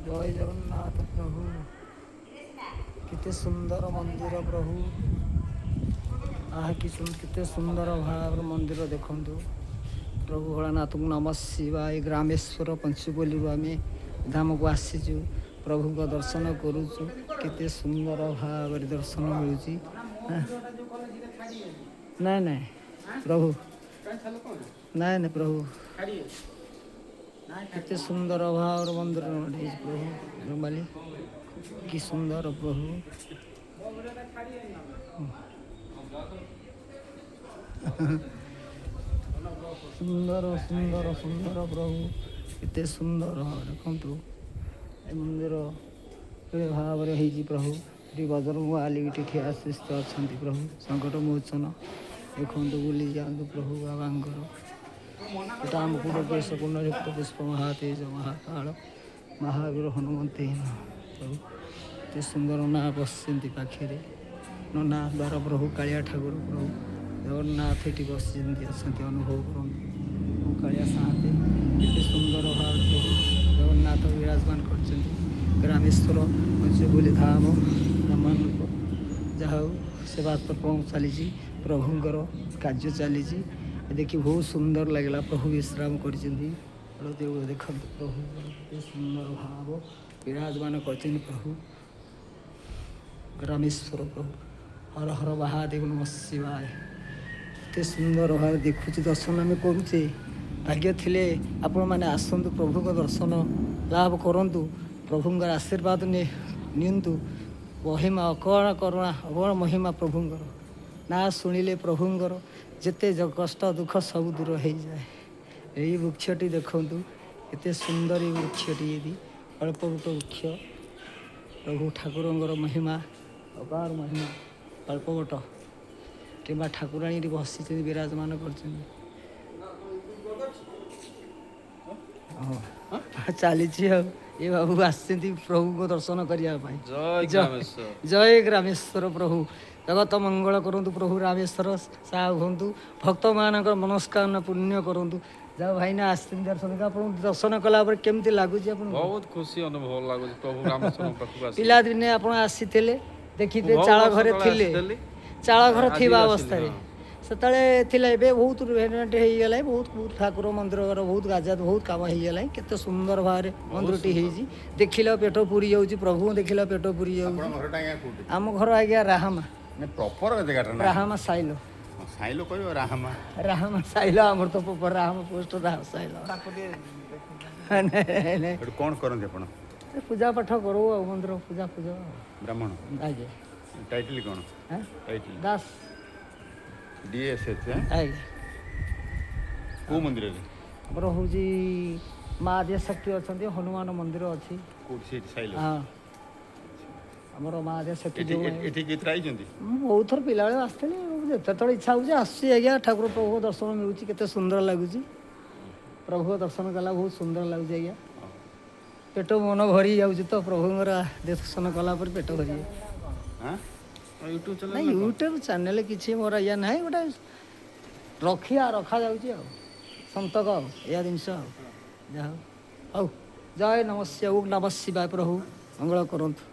ଜୟ ଜଗନ୍ନାଥ ପ୍ରଭୁ। କେତେ ସୁନ୍ଦର ମନ୍ଦିର ପ୍ରଭୁ। ଆହା, କି କେତେ ସୁନ୍ଦର ଭାବରେ ମନ୍ଦିର ଦେଖନ୍ତୁ। ପ୍ରଭୁ ଭୋଳାନାଥଙ୍କୁ ନମ ଶିବାୟ। ଗ୍ରାମେଶ୍ୱର ପଞ୍ଚୁପଲ୍ଲୀରୁ ଆମେ ଧାମକୁ ଆସିଛୁ, ପ୍ରଭୁଙ୍କ ଦର୍ଶନ କରୁଛୁ। କେତେ ସୁନ୍ଦର ଭାବରେ ଦର୍ଶନ ମିଳୁଛି। ନାଇଁ ନାଇଁ ପ୍ରଭୁ, ନାଇଁ ନାଇଁ ପ୍ରଭୁ। କେତେ ସୁନ୍ଦର ଭାବରେ ମନ୍ଦିର ହେଇଛି ପ୍ରଭୁ। ରୁମାଲି କି ସୁନ୍ଦର ପ୍ରଭୁ। ସୁନ୍ଦର ସୁନ୍ଦର ସୁନ୍ଦର ପ୍ରଭୁ, କେତେ ସୁନ୍ଦର ଦେଖନ୍ତୁ। ଏ ମନ୍ଦିର କେଡ଼େ ଭାବରେ ହେଇଛି ପ୍ରଭୁ। ଏଠି ବଜରଙ୍ଗ ବାଲି ଏଠି ଠିଆ ସୁସ୍ଥ ଅଛନ୍ତି ପ୍ରଭୁ। ସଙ୍କଟ ମୋଚନ ଦେଖନ୍ତୁ, ବୁଲି ଯାଆନ୍ତୁ ପ୍ରଭୁ ବାବାଙ୍କର। ଏଟା ଆମ କେଶ ପୂର୍ଣ୍ଣଯୁକ୍ତ ପୁଷ୍ପ ମହାତେଜ ମହାକାଳ ମହାବୀର ହନୁମନ୍ତେ ପ୍ରଭୁ। ଏତେ ସୁନ୍ଦର ନାଁ ବସିଛନ୍ତି ପାଖରେ ନନା ଦ୍ୱାର ପ୍ରଭୁ, କାଳିଆ ଠାକୁର ପ୍ରଭୁ ଜଗନ୍ନାଥ ଏଠି ବସିଛନ୍ତି, ଅଛନ୍ତି, ଅନୁଭବ କରନ୍ତୁ କାଳିଆ ସାହାନ୍ତି। କେତେ ସୁନ୍ଦର ଭାବରେ ପ୍ରଭୁ ଜଗନ୍ନାଥ ବିରାଜମାନ କରିଛନ୍ତି। ଗ୍ରାମେଶ୍ୱର ପଞ୍ଚୁପଲ୍ଲୀ ଧାମ ବ୍ରାହ୍ମଣଙ୍କ ଯାହା ହଉ ସେବା ଚାଲିଛି, ପ୍ରଭୁଙ୍କର କାର୍ଯ୍ୟ ଚାଲିଛି। ଦେଖି ବହୁତ ସୁନ୍ଦର ଲାଗିଲା। ପ୍ରଭୁ ବିଶ୍ରାମ କରିଛନ୍ତି। ଦେଖନ୍ତୁ ପ୍ରଭୁ କେତେ ସୁନ୍ଦର ଭାବ ବିରାଜମାନ କରିଛନ୍ତି ପ୍ରଭୁ ଗ୍ରାମେଶ୍ୱର ପ୍ରଭୁ। ହର ହର ମହାଦେବ ନମ ଶିବାୟ। ଏତେ ସୁନ୍ଦର ଭାବରେ ଦେଖୁଛୁ, ଦର୍ଶନ ଆମେ କରୁଛେ। ଭାଗ୍ୟ ଥିଲେ ଆପଣମାନେ ଆସନ୍ତୁ, ପ୍ରଭୁଙ୍କ ଦର୍ଶନ ଲାଭ କରନ୍ତୁ, ପ୍ରଭୁଙ୍କର ଆଶୀର୍ବାଦ ନିଅନ୍ତୁ। ମହିମା ଅକଣ କରୁଣା ଅଗଣ ମହିମା ପ୍ରଭୁଙ୍କର ନା ଶୁଣିଲେ ପ୍ରଭୁଙ୍କର ଯେତେ କଷ୍ଟ ଦୁଃଖ ସବୁ ଦୂର ହେଇଯାଏ। ଏଇ ବୃକ୍ଷଟି ଦେଖନ୍ତୁ, କେତେ ସୁନ୍ଦର ଏଇ ବୃକ୍ଷଟି। ଏଠି ଅଳ୍ପ ଗୋଟେ ବୃକ୍ଷ, ପ୍ରଭୁ ଠାକୁରଙ୍କର ମହିମା ଅପାର ମହିମା। ଅଳ୍ପ ବଟ କିମ୍ବା ଠାକୁରାଣୀ ଏଠି ବସିଛନ୍ତି, ବିରାଜମାନ କରିଛନ୍ତି। ହଁ, ଚାଲିଛି। ଆଉ ଏ ବାବୁ ଆସିଛନ୍ତି ପ୍ରଭୁଙ୍କ ଦର୍ଶନ କରିବା ପାଇଁ। ଜୟ ଗ୍ରାମେଶ୍ୱର ପ୍ରଭୁ। ଜଗତ ମଙ୍ଗଳ କରନ୍ତୁ ପ୍ରଭୁ ରାମେଶ୍ୱର, ସାହା ହୁଅନ୍ତୁ, ଭକ୍ତମାନଙ୍କର ମନସ୍କାମନା ପୂର୍ଣ୍ଣ କରନ୍ତୁ। ଯାହା ଭାଇନା ଆସିଛନ୍ତି ଦର୍ଶନ, ଆପଣଙ୍କୁ ଦର୍ଶନ କଲା ପରେ କେମିତି ଲାଗୁଛି ଆପଣଙ୍କୁ? ବହୁତ ଖୁସି ଅନୁଭବ ଲାଗୁଛି ପ୍ରଭୁ ରାମେଶ୍ୱରଙ୍କ ପାଖକୁ ଆସି। ପିଲାଦିନେ ଆପଣ ଆସିଥିଲେ, ଦେଖିଥିଲେ, ବହୁତ ଚାଳ ବର୍ଷ ଘରେ ତଳେ ଥିଲେ, ଆସିଥିଲି। ଚାଳ ଘର ଆଜି ଥିବା ବି ଆସିଲି, ଅବସ୍ଥାରେ ହଁ। ସେତେବେଳେ ଥିଲା। ଏବେ ବହୁତ ରିନୋଭେଟ୍ ହେଇଗଲାଣି, ବହୁତ ବହୁତ ଠାକୁର ମନ୍ଦିରର ବହୁତ ଗାଜା ବହୁତ କାମ ହେଇଗଲାଣି। କେତେ ସୁନ୍ଦର ଭାବରେ ମନ୍ଦିରଟି ହେଇଛି, ଦେଖିଲେ ପେଟ ପୁରି ଯାଉଛି। ପ୍ରଭୁଙ୍କୁ ଦେଖିଲେ ପେଟ ପୁରି ଯାଉଛି। ଆପଣଙ୍କ ଘରଟା ଆଜ୍ଞା କୋଉଠି? ଆମ ଘର ଆଜ୍ଞା ରାହାମା। ପ୍ରପର ଜାଗାଟା ନା? ରାହାମା ସାଇଲ। ସାଇଲୋ କହିବ ରାହାମା। ରାହାମା ସାଇଲ ଆମର ତ ପ୍ରପର ରାହାମା ପୋଷ୍ଟ, ରାହାମା ସାଇଲ। ଏଠୁ କ'ଣ କରନ୍ତି ଆପଣ? ପୂଜା ପାଠ କରୁ ଆଉ ମନ୍ଦିର ପୂଜା ପୂଜା। ବ୍ରାହ୍ମଣ? ଆଜ୍ଞା। ଟାଇଟଲ କ'ଣ? ଟାଇଟଲ? ଦାସ। DSH? ଆଜ୍ଞା। କୋଉ ମନ୍ଦିରରେ? ଆମର ହେଉଛି ମା ଆଦ୍ୟାଶକ୍ତି ଅଛନ୍ତି, ହନୁମାନ ମନ୍ଦିର ଅଛି। କୋଉଠି, ସେଇଠି ସାଇଲୋ? ହଁ, ଆମର ମା ଆଦ୍ୟାଶକ୍ତି। ଏଠି ଯେଉଁ ଏଠି କେତେ ଆଇଛନ୍ତି? ମୁଁ ବହୁତ ଥର ପିଲାବେଳେ ଆସିଥିଲି। ଯେତେବେଳେ ଇଚ୍ଛା ହେଉଛି ଆସୁଛି ଆଜ୍ଞା। ଠାକୁର ପ୍ରଭୁଙ୍କ ଦର୍ଶନ ମିଳୁଛି, କେତେ ସୁନ୍ଦର ଲାଗୁଛି। ପ୍ରଭୁଙ୍କ ଦର୍ଶନ କଲା ବହୁତ ସୁନ୍ଦର ଲାଗୁଛି ଆଜ୍ଞା। ପେଟ ମନ ଭରି ଯାଉଛି ତ, ପ୍ରଭୁଙ୍କର ଦର୍ଶନ କଲା ପରେ ପେଟ ଭରି ଯାଉଛି। YouTube channel? ନାଇଁ, ୟୁଟ୍ୟୁବ ଚ୍ୟାନେଲ କିଛି ମୋର ଆଜ୍ଞା ନାହିଁ। ଗୋଟେ ରଖିଆ ରଖାଯାଉଛି ଆଉ ସନ୍ତକ ଆଉ ଏଇଆ ଜିନିଷ ଆଉ ଯାହା ହଉ। ହଉ, ଜୟ ନମସ୍ୟ, ଓଁ ନମ ଶିବାୟ। ପ୍ରଭୁ ମଙ୍ଗଳ କରନ୍ତୁ।